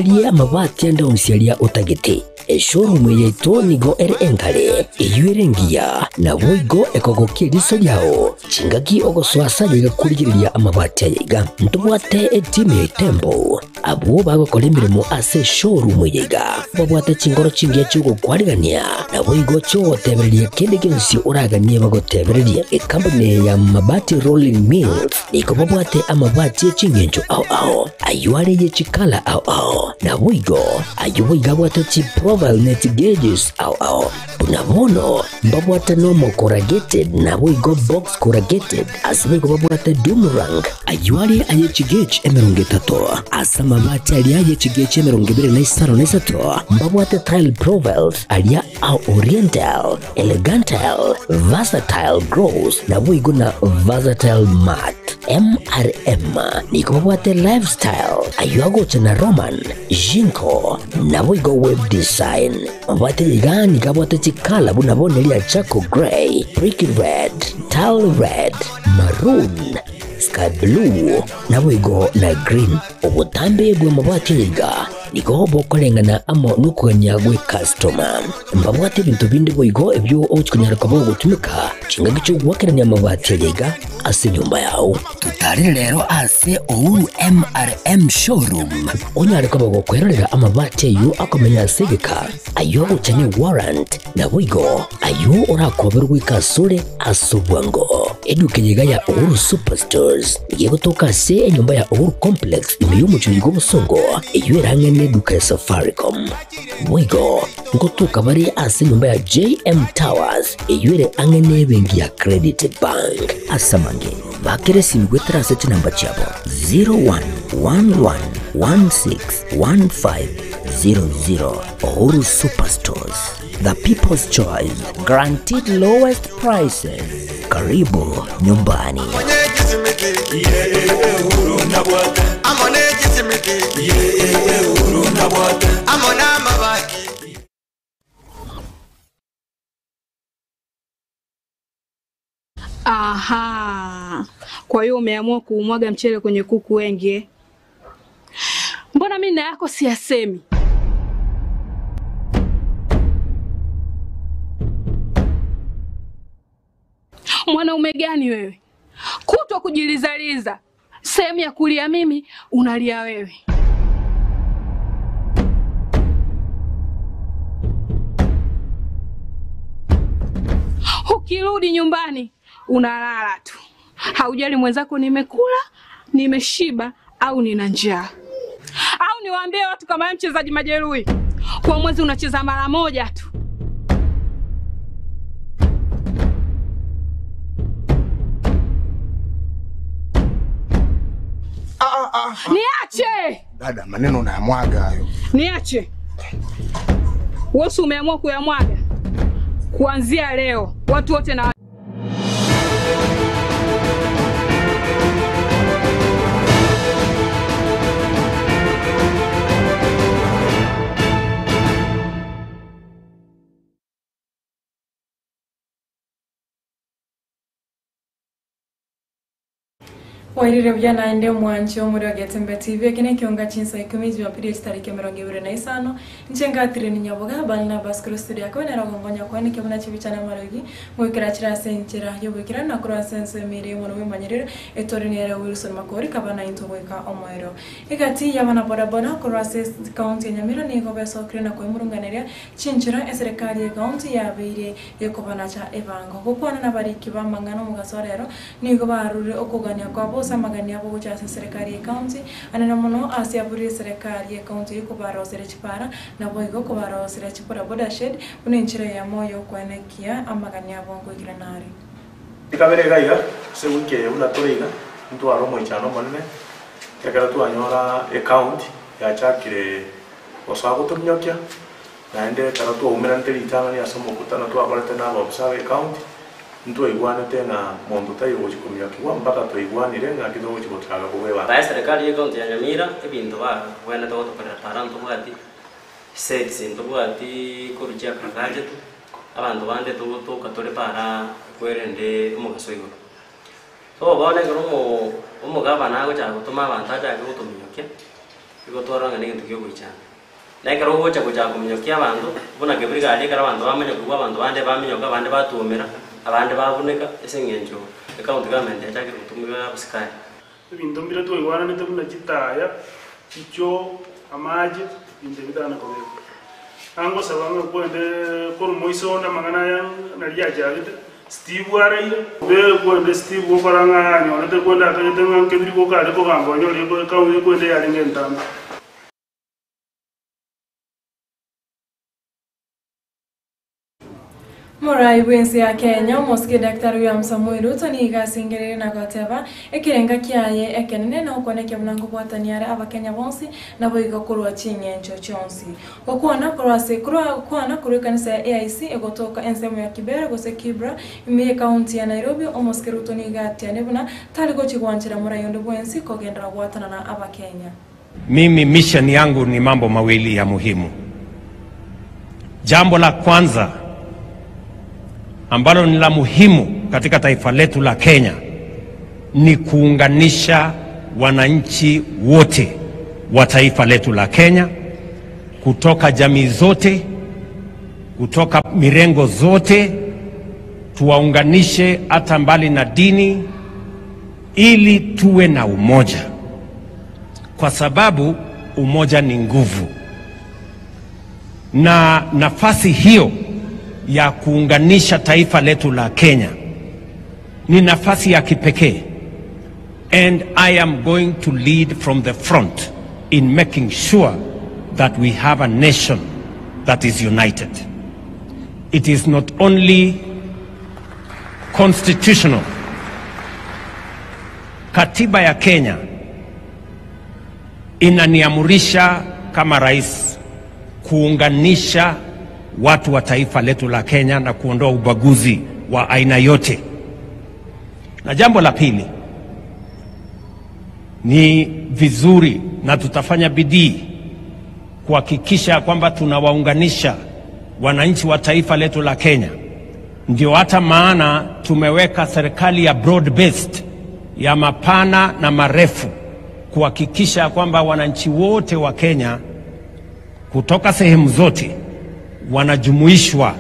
Eria amabati ande onsi aria otagete. Eshowroom yaito nigo ere enkare, eyio ere engiya, naboigo ekogokia eriso riao chingaki ogosoa ase aye iga korigereria amabati aya iga. Ntobwate etimu ya Itembo, abwo bagokora emeremo ase eshowroom eye iga, babwate chingoro chingiya chi'ogokwarigania, naboigo chi'ogotebereria kende gionsi oraganie bagotebererie. Ekampuni eye ya Mabati Rolling Mills nigo babwate amabati e chingencho ao ao. Ayio are ye chikala ao ao, naboigo ayio boigo abwate chiprofile ne chigeges ao ao. Buna bono mbabwate normal corrugated naboigo box corrugated, ase boigo babwate doom rank. Ayio are aye chigauge 30, ase amabati aria aye chigauge 23 mbabwate tile profiles aria a oriental, elegantile, versatile gloss, naboigo na versatile matte. MRM nigo babwate lifestyle, ayio agocha na Roman, Jinko, naboigo web design. Mabwate iga nigo abwate chikala buna bono eria charcoal grey, brick red, tile red, maroon, sky blue, naboigo na green. Obotambe bw'amabati aya iga nigo bokoreng'ana amo nokogania gw'ekastoma. Mbabwate ebinto binde boigo ebio ogochia konyara koba ogotumeka chingaki chi'ogoakerania amabati aya iga ase enyomba yao. Totarere rero ase Uhuru MRM Showroom onyare koba gokwerorera amabati ayio akomenya ase egeka, ayio agocha ne warrant, naboigo ayio orakoberwe goika asore ase obwango. Eduka eye iga ya Uhuru Superstores nigo egotoka ase enyomba ya Uhuru Complex ime y'omochie oyo bw'obosongo, eyio ere ang'e neduka ya Safaricom. Boigo ngotoka bare ase enyomba ya JM Towers eyio ere ang'e nebenki ya Credit Bank. Ase amange, bakera esimi goetera ase chinamba chiabo 0111161500. Uhuru Superstores, the people's choice, guaranteed lowest prices. Karibu nyumbani. Aha, kwa hiyo umeamua kuumwaga mchele kwenye kuku wengi eh? Mbona mimi na yako siyasemi? Mwanaume gani wewe? Kutwa kujilizaliza, sehemu ya kulia mimi unalia wewe. Ukirudi nyumbani unalala tu, haujali mwenzako nimekula, nimeshiba au nina njaa. Au niwaambie watu kama wewe mchezaji majeruhi, kwa mwezi unacheza mara moja tu. Niache, Dada, maneno unayamwaga hayo. niache. Wewe si umeamua kuyamwaga? Kuanzia leo watu wote na Wairire buya naende omwanchi omore o Getembe TV eke nekionga chinsa ikomi jumapili echitariki 25 inche ngatire Nyaboga Barnabas korwa studio yako nero ogongonya kwane kebuna chibicha na amarogi goikera chire ase enchera yoboikeranu na korwa ase ensemo ere y'omono bwemanyerere etore nere Wilson Makori kaba naintwe goika omoerio. Egati y'abana bodaboda korwa ase county ya Nyamira nigo besokire na koimurunganeria chinchera eserekari ye county yabeire gekobanacha ebango. Gokwana nabariki b'amang'ana omogaso rero nigo barure okogania kwabo ase amagani abo gocha ase eserekari ye county anene mono ase aburire eserekari ye county kobarosera chipara naboigo kobarosera chibodaboda shed buna enchera eyemo yokwenekia amagani abo nkoikera nare. Ekabere iga iga, ase ewiki eye buna tore iga, ntware omoichano omonene, ekero twanyora ecounty yachakire gosoa gotominyokia, naende ekero twaumeranete ritang'ani ase omokutano twakorete na abaofisa ba ecounty, ntwaigwanete ng'a monto taiyo ogochia kominyokigwa mpaka twaigwanire ng'aki togochia gochaka kobwebanga. Bae eserekari ye county ya Nyamira ebinto bagwenerete gotokorera para ntobwati sets ntobwati korwa chiagriculture abanto bande togotoka tore para kwerende omogaso igoro. So bono ekero omo omogabana agochaka gotoma abanto achake gotominyokia, Igo twarora ng'a negento kia ogoichana. Na ekero ogocha gochaka kominyokia abanto, buna kebiri garia ekero abanto bamanyokigwa abanto bande baminyoka abande batuomera, abande babuneka ase eng'encho ecounty government yachakire gotumia abasikari. Ebinto mbire twaigwananete buna chitaya, chichoo, amache, ebinto ebi bitana kobekwa. Nangosaba ng'a kwende korwa moiso onde amang'ana aya naria achagete, Steve araire, obe kwende Steve gokora ng'a ayanyorete kwende atagete ng'a nkebiri goka are kogamba onyorire kwende yarenge entambe. Morai bw'ense ya Kenya, omosike Daktari William Samoei Ruto nigo asengereire na goteba ekerenga kiaye ekenene na okonekia buna nkobwatania are abakenya bonsi naboigo korwa ching'encho chionsi. Gokwana korwa ase korwa gokwana korwa ekanisa ya AIC egotoka ensemo ya Kibera gose Kibra ime y'ekaunti ya Nairobi, omosike Ruto nigo atiane buna tari gochia gwanchera morai onde bwensi kogenderera gwatanana abakenya. Mimi mission yangu ni mambo mawili ya muhimu. Jambo la kwanza ambalo ni la muhimu katika taifa letu la Kenya ni kuunganisha wananchi wote wa taifa letu la Kenya kutoka jamii zote, kutoka mirengo zote, tuwaunganishe hata mbali na dini, ili tuwe na umoja, kwa sababu umoja ni nguvu, na nafasi hiyo ya kuunganisha taifa letu la Kenya ni nafasi ya kipekee, and I am going to lead from the front in making sure that we have a nation that is united. It is not only constitutional. Katiba ya Kenya inaniamurisha kama rais kuunganisha watu wa taifa letu la Kenya na kuondoa ubaguzi wa aina yote. Na jambo la pili ni vizuri na tutafanya bidii kuhakikisha kwamba tunawaunganisha wananchi wa taifa letu la Kenya. Ndio hata maana tumeweka serikali ya broad based ya mapana na marefu kuhakikisha kwamba wananchi wote wa Kenya kutoka sehemu zote wanajumuishwa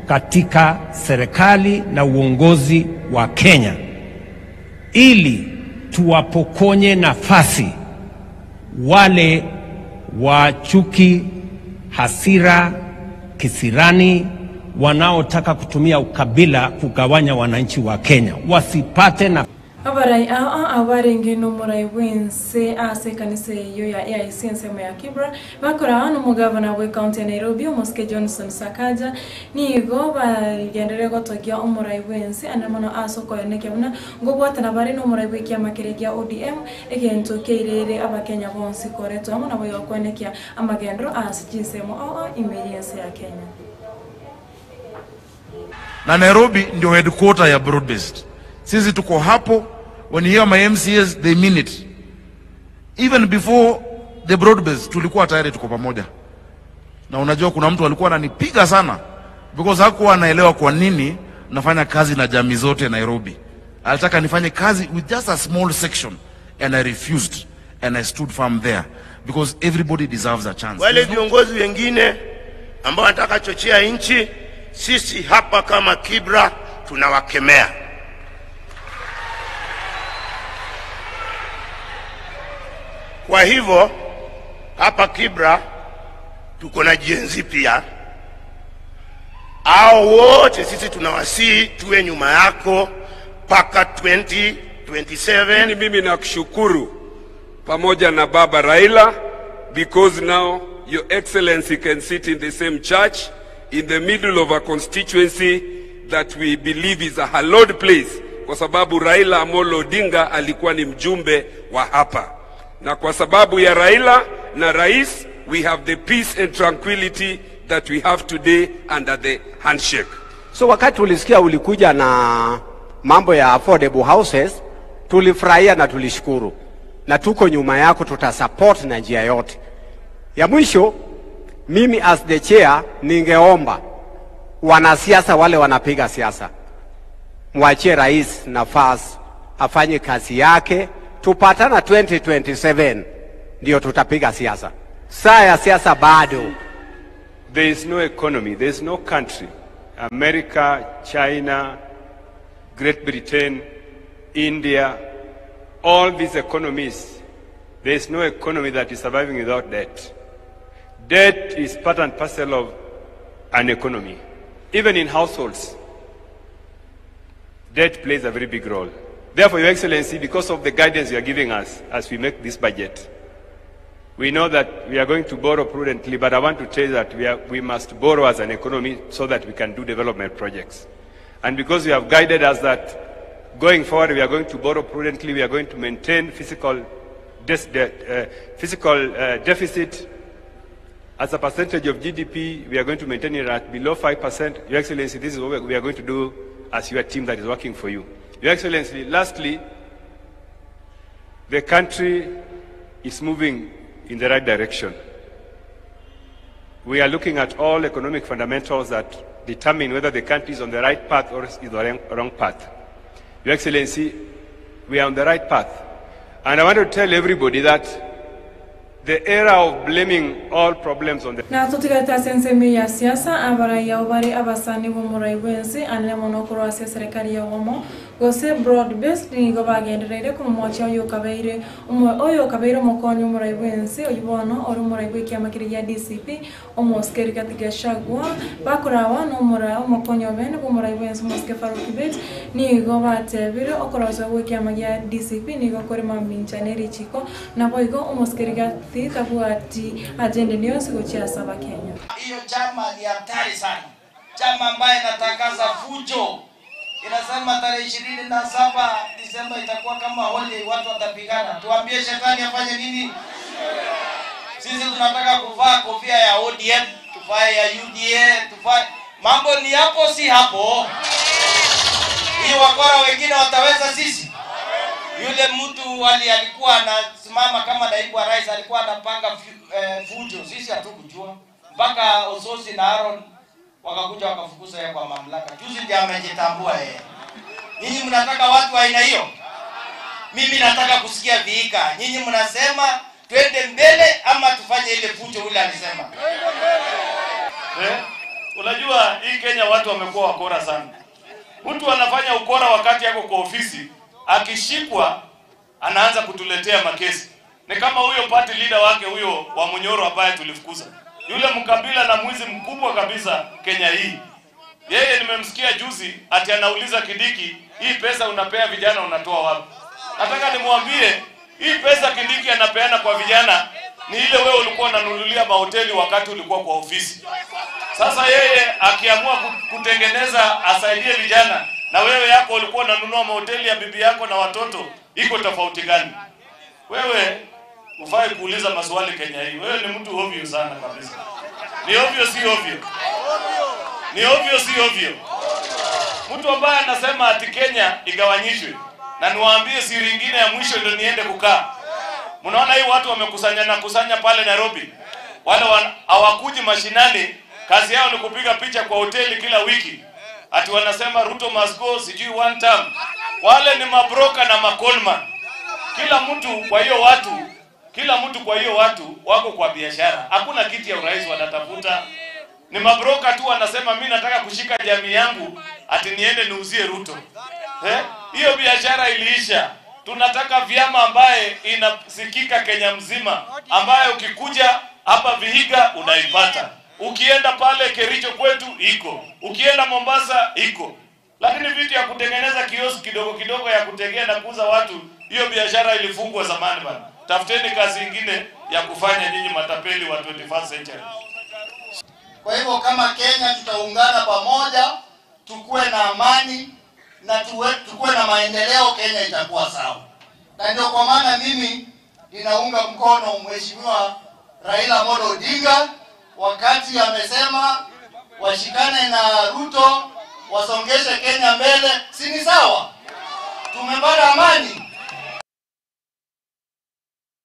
katika serikali na uongozi wa Kenya ili tuwapokonye nafasi wale wa chuki, hasira, kisirani wanaotaka kutumia ukabila kugawanya wananchi wa Kenya wasipate na Abarai aa abarenge n'omorai bw'ense ase ekanisa eyio ya AIC ensemo ya Kibra bakora n'omogavana bw'ekaunti ya Nairobi omosike Johnson Sakaja nigo bagenderere gotogia omorai bw'ense ande mono ase okoenekia buna ngobwatana bare n'omorai bw'ekiama keria gia ODM egento keirere abakenya bonsi koretwa amo naboigo koenekia amagendero ase chinsemo oo ime y'ense ya Kenya. Na Nairobi ndio headquarter ya broad based. Sisi tuko hapo, when you hear my MCAs they mean it. Even before the broad based tulikuwa tayari tuko pamoja. Na unajua kuna mtu alikuwa ananipiga sana because hakuwa anaelewa kwa nini nafanya kazi na jamii zote Nairobi. Alitaka nifanye kazi with just a small section and I refused and I stood firm there because everybody deserves a chance. Wale viongozi wengine ambao wanataka chochea nchi, sisi hapa kama Kibra tunawakemea. Kwa hivyo hapa Kibra tuko na Gen Z pia, hao wote sisi tunawasihi tuwe nyuma yako mpaka 2027. Lakini mimi nakushukuru pamoja na baba Raila because now your excellency can sit in the same church in the middle of a constituency that we believe is a hallowed place, kwa sababu Raila Amolo Odinga alikuwa ni mjumbe wa hapa, na kwa sababu ya Raila na rais we have the peace and tranquility that we have today under the handshake. So wakati tulisikia ulikuja na mambo ya affordable houses, tulifurahia na tulishukuru, na tuko nyuma yako, tutasupport na njia yote. Ya mwisho, mimi as the chair ningeomba wanasiasa wale wanapiga siasa mwachie rais nafasi afanye kazi yake, tupatana 2027. ndio tutapiga siasa. Saa ya siasa bado. There is no economy, there is no country, America, China, Great Britain, India, all these economies, there is no economy that is surviving without debt. Debt is part and parcel of an economy. Even in households, debt plays a very big role. Therefore, Your Excellency, because of the guidance you are giving us as we make this budget, we know that we are going to borrow prudently, but I want to tell you that we must borrow as an economy so that we can do development projects. And because you have guided us that going forward we are going to borrow prudently, we are going to maintain fiscal deficit as a percentage of GDP, we are going to maintain it at below 5%. Your Excellency, this is what we are going to do as your team that is working for you. Your Excellency, lastly, the country is moving in the right direction. We are looking at all economic fundamentals that determine whether the country is on the right path or is the wrong path. Your Excellency, we are on the right path. And I want to tell everybody that the era of blaming all problems on the... Na tutigata sensemi ya siasa abaraiya obare abasani b'omorai bwensi anene mono okorwa ase serikali ya obomo gose broad based nigo bagendereire komomochia oyo okabeire oyo okabeire omokonyi omorai bwensi oyo bono ore omorai bwa ekiama keria gia DCP omosike Rigathi Gachagua bakorawa na omora omokonyi obene bwa omorai bwensi omosike Farouk Kibet nigo batebire okorosa gwa ekiama gia DCP nigo kore mamincha na erichiko nabo igo omosike Rigathi tabwati agenda niyonsi gochia ase Kenya. Hiyo chama ni hatari sana, chama ambaye inatangaza fujo, inasema tarehe 27 Disemba itakuwa kama holiday, watu watapigana. Tuambie shetani afanye nini? Sisi tunataka kuvaa kofia ya ODM, tuvae ya UDA, tuvae. Mambo ni hapo si hapo. Hii wakora wengine wataweza sisi? Yule mtu alikuwa anasimama kama naibu wa rais, alikuwa anapanga fujo, sisi hatukujua. Mpaka Ososi na Aaron wakakuja wakafukuza yeye kwa mamlaka. Juzi ndiye amejitambua yeye. Nyinyi mnataka watu wa aina hiyo? Mimi nataka kusikia viika. Nyinyi mnasema twende mbele ama tufanye ile fujo yule alisema? Unajua hii Kenya watu wamekuwa wakora sana. Mtu anafanya ukora wakati yako kwa ofisi, akishikwa anaanza kutuletea makesi. Ni kama huyo party leader wake huyo wa Munyoro ambaye tulifukuza. Yule mkabila na mwizi mkubwa kabisa Kenya hii. Yeye nimemsikia juzi ati anauliza Kindiki, hii pesa unapea vijana unatoa wapi? Nataka nimwambie hii pesa Kindiki anapeana kwa vijana ni ile wewe ulikuwa unanunulia mahoteli wakati ulikuwa kwa ofisi. Sasa yeye akiamua kutengeneza asaidie vijana, na wewe yako ulikuwa unanunua mahoteli ya bibi yako na watoto, iko tofauti gani? Wewe ufai kuuliza maswali Kenya hii. Wewe ni mtu ovyo sana kabisa. Ni ovyo si ovyo? Ni ovyo si ovyo? Mtu ambaye anasema ati Kenya igawanyishwe. Na niwaambie siri nyingine ya mwisho ndio niende kukaa. Mnaona hii watu wamekusanya kusanya pale Nairobi. Wale hawakuji mashinani, kazi yao ni kupiga picha kwa hoteli kila wiki. Ati wanasema Ruto must go, sijui one term. Wale ni mabroka na makolman. Kila mtu kwa hiyo watu, kila mtu kwa hiyo watu wako kwa biashara. Hakuna kiti ya urais wanatafuta. Ni mabroka tu wanasema mimi nataka kushika jamii yangu ati niende niuzie Ruto. Hiyo biashara iliisha. Tunataka vyama ambaye inasikika Kenya mzima, ambaye ukikuja hapa Vihiga unaipata. Ukienda pale Kericho kwetu iko. Ukienda Mombasa iko. Lakini vitu ya kutengeneza kioski kidogo kidogo ya kutegea na kuuza watu, hiyo biashara ilifungwa zamani bana. Tafuteni kazi nyingine ya kufanya nyinyi matapeli wa 21st century. Kwa hivyo kama Kenya tutaungana pamoja, tukue na amani na tukue na maendeleo, Kenya itakuwa sawa. Na ndio kwa maana mimi ninaunga mkono Mheshimiwa Raila Amolo Odinga wakati amesema washikane na Ruto wasongeshe Kenya mbele. Si ni sawa? Tumepata amani.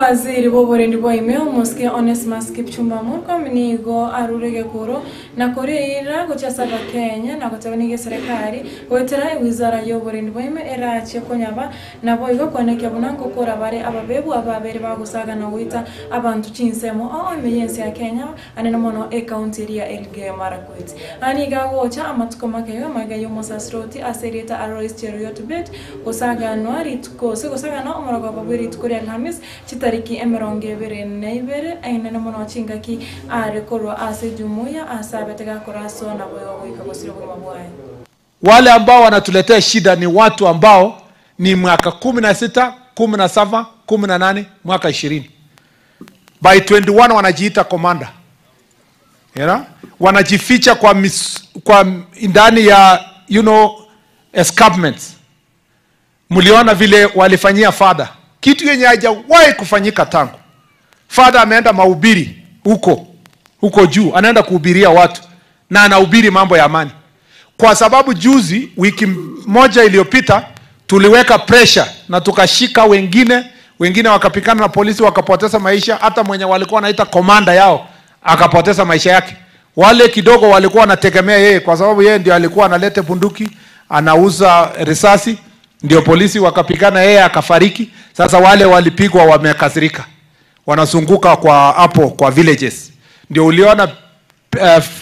Waziri bw'oborendi bwa ime, omosike Onesmus Kipchumba Murkomen nigo arure egekuro na koria eira gochia ase Abakenya na goteba nigo eserekari goetera ewizara y'oborendi bwa ime erachie konyaba naboigo koenekia buna nkokora bare ababebwa ababere bagosaga na goita abanto chinsemo oo ime y'ense ya Kenya anene mono ekaunti eria ya Elgeyo Marakwet. Aya nigo agocha amatuko makeigo amaiga y'omosasiroti ase erieta Alois Cheruiyot Bett Gosaganwa rituko, gose gosaganwa omorogoba bwe rituko ria Alhamis, chitariki 21, enene mono chingaki are korwa ase ejumuiya ase abete gakora asoa naboigo goika gosiria obogima bwaye. Wale ambao wanatuletea shida ni watu ambao ni mwaka 16, 17, 18, mwaka 20. By 21 wanajiita commander. You know? Wanajificha kwa, mis, kwa ndani ya you know, escarpments. Mliona vile walifanyia father, kitu yenye hajawahi kufanyika tangu. Father ameenda mahubiri huko huko juu, anaenda kuhubiria watu na anahubiri mambo ya amani, kwa sababu juzi, wiki moja iliyopita, tuliweka pressure na tukashika wengine, wengine wakapikana na polisi wakapoteza maisha. Hata mwenye walikuwa wanaita komanda yao akapoteza maisha yake. Wale kidogo walikuwa wanategemea yeye, kwa sababu yeye ndio alikuwa analeta bunduki, anauza risasi, ndio polisi wakapigana, yeye akafariki. Sasa wale walipigwa wamekasirika, wanazunguka kwa hapo kwa villages. Ndio uliona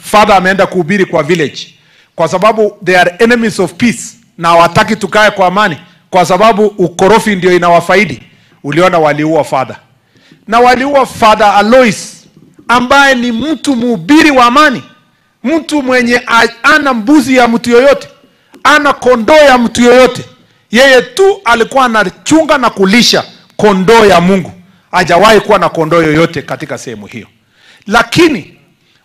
father ameenda kuhubiri kwa village, kwa sababu they are enemies of peace na hawataki tukae kwa amani, kwa sababu ukorofi ndio inawafaidi. Uliona waliua father na waliua Father Alois ambaye ni mtu mhubiri wa amani, mtu mwenye ana mbuzi ya mtu yoyote, ana kondoo ya mtu yoyote. Yeye tu alikuwa anachunga na kulisha kondoo ya Mungu, hajawahi kuwa na kondoo yoyote katika sehemu hiyo. Lakini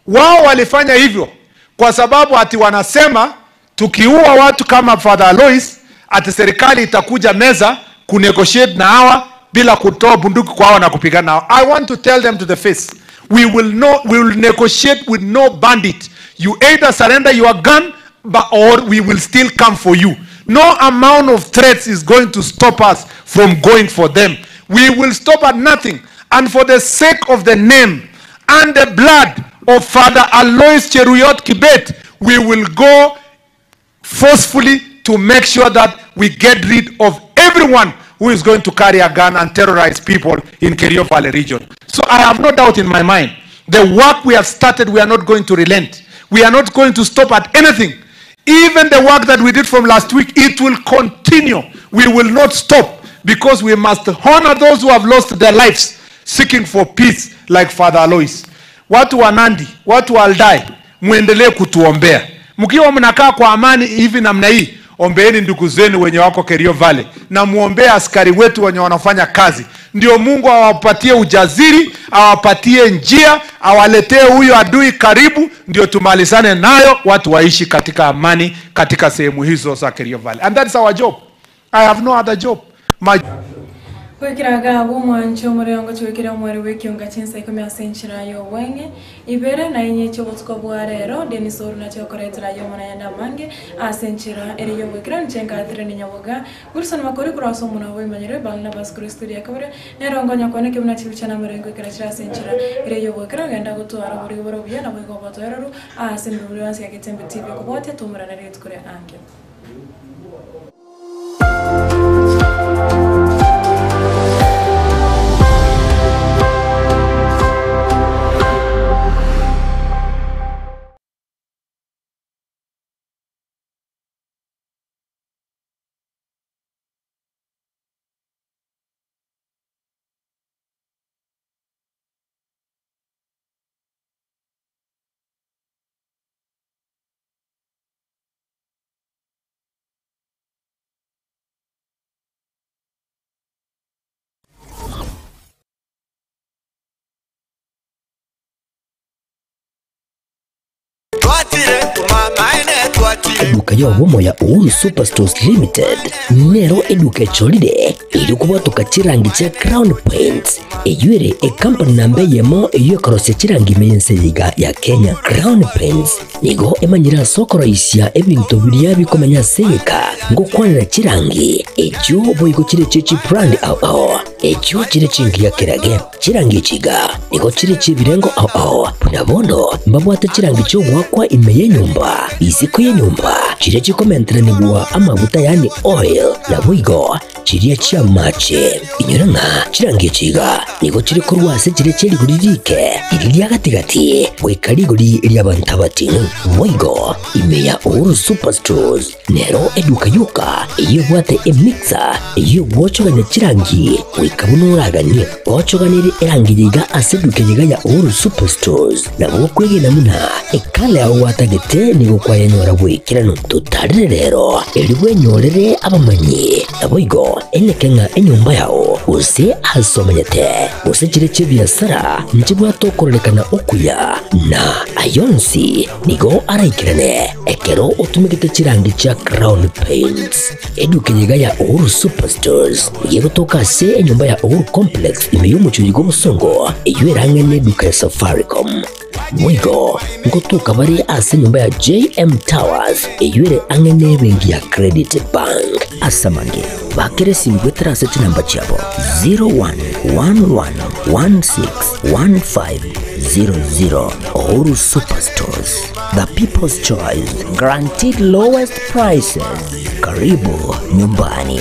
wao walifanya hivyo kwa sababu ati wanasema tukiua watu kama Father Alois, ati serikali itakuja meza kunegotiate na hawa bila kutoa bunduki kwa hawa na kupigana nao. I want to tell them to the face, we will, no, we will negotiate with no bandit. You either surrender your gun but, or we will still come for you. No amount of threats is going to stop us from going for them. We will stop at nothing. And for the sake of the name and the blood of Father Alois Cheruiyot Kibet, we will go forcefully to make sure that we get rid of everyone who is going to carry a gun and terrorize people in Kerio Valley region. So I have no doubt in my mind, the work we have started, we are not going to relent. We are not going to stop at anything. Even the work that we did from last week, it will continue. We will not stop because we must honor those who have lost their lives seeking for peace like Father Alois. Watu wa Nandi, watu wa Aldai, muendelee kutuombea. Mkiwa mnakaa kwa amani hivi namna hii, ombeeni ndugu zenu wenye wako Kerio Valley na muombee askari wetu wenye wanafanya kazi, ndio Mungu awapatie ujasiri, awapatie njia, awaletee huyo adui karibu, ndio tumalizane nayo, watu waishi katika amani katika sehemu hizo za Kerio Valley. And that's our job. I have no other job. My Gwikiraga abwo omwancho omorengo chiwikire omweri bwa ekionga chinsa ikomi ase enchera ya obweng'e ibere na inye chia obotuko bwa rero Dennis Ouru nachia okoretera ya omonayanda amange ase enchera ere ya obwekera inche ngatire ni Nyaboga Wilson Makori korwa ase omona bwa emanyero Barnabas korwa estudio ya kabere nero nkonya kwane buna chibicha na amarengo ekero chire ase enchera ere ya obwekera ogenda gotwara oborigi bore obuya nabo igo obotoereru ase emeroberi yonsi ya Getembe TV okobwatia tomerane rituko ria ange. Eduka y'obumo ya Uhuru Superstores Limited nero eduka echolile iri kubwatuka chirangi cha Crown Paints eyuere ekampani namba eyemo eyo ekorosia chirangi ime y'ense yiga ya Kenya. Crown Paints nigo emanyire ase okoroisia ebinto biria bikomenya ase egeka ngokwanera chirangi echio boigo chire chie chibrand ao ao. Echio chire chingiya kerage, chirangi echi iga nigo chire chi'ebirengo ao ao, buna bono mbabwate chirangi chi'ogoakwa ime y'enyomba, isiko y'enyomba, chiria chikomenteranigwa amaguta yaani oil, naboigo chiria chi'amache. Inyora ng'a chirangi echi iga nigo chire korwa ase chiria chie rigori riike, riria ria gati-gati, goika rigori ri'abanto abating'u. Boigo ime ya Uhuru Superstores Nero eduka yoka eyio ebwate emixer eyio egwochogania chirangi goika buna oraganie. Ochoganirie erangi yaiga ase eduka eyeiga ya Uhuru Superstores nabo okwegena buna ekala yao gwatagete nigo kwayenyora bw'ekeranu. Totarere rero erio bwenyorere abamanyi naboigo eneke ng'a enyomba yao gose ase omenyete gose chire chi'ebiasara nchibwate okororekana okuya na ayonsi Nigo araikerane ekero otumegete chirangi chia Crown Paints. Eduka eye iga ya Uhuru Superstores nigo egotoka ase enyomba ya Uhuru Complex ime y'omochie oyo bw'obosongo eyio erang'e n'eduka ya Safaricom. Boigo ngotoka bare ase enyomba ya JM Towers eyio ere ang'e n'ebenki ya Credit Bank. Ase amange, bakera esimu goetera ase chinamba chiabo 0111161500. Uhuru Superstores, the people's choice, guaranteed lowest prices. Karibu nyumbani.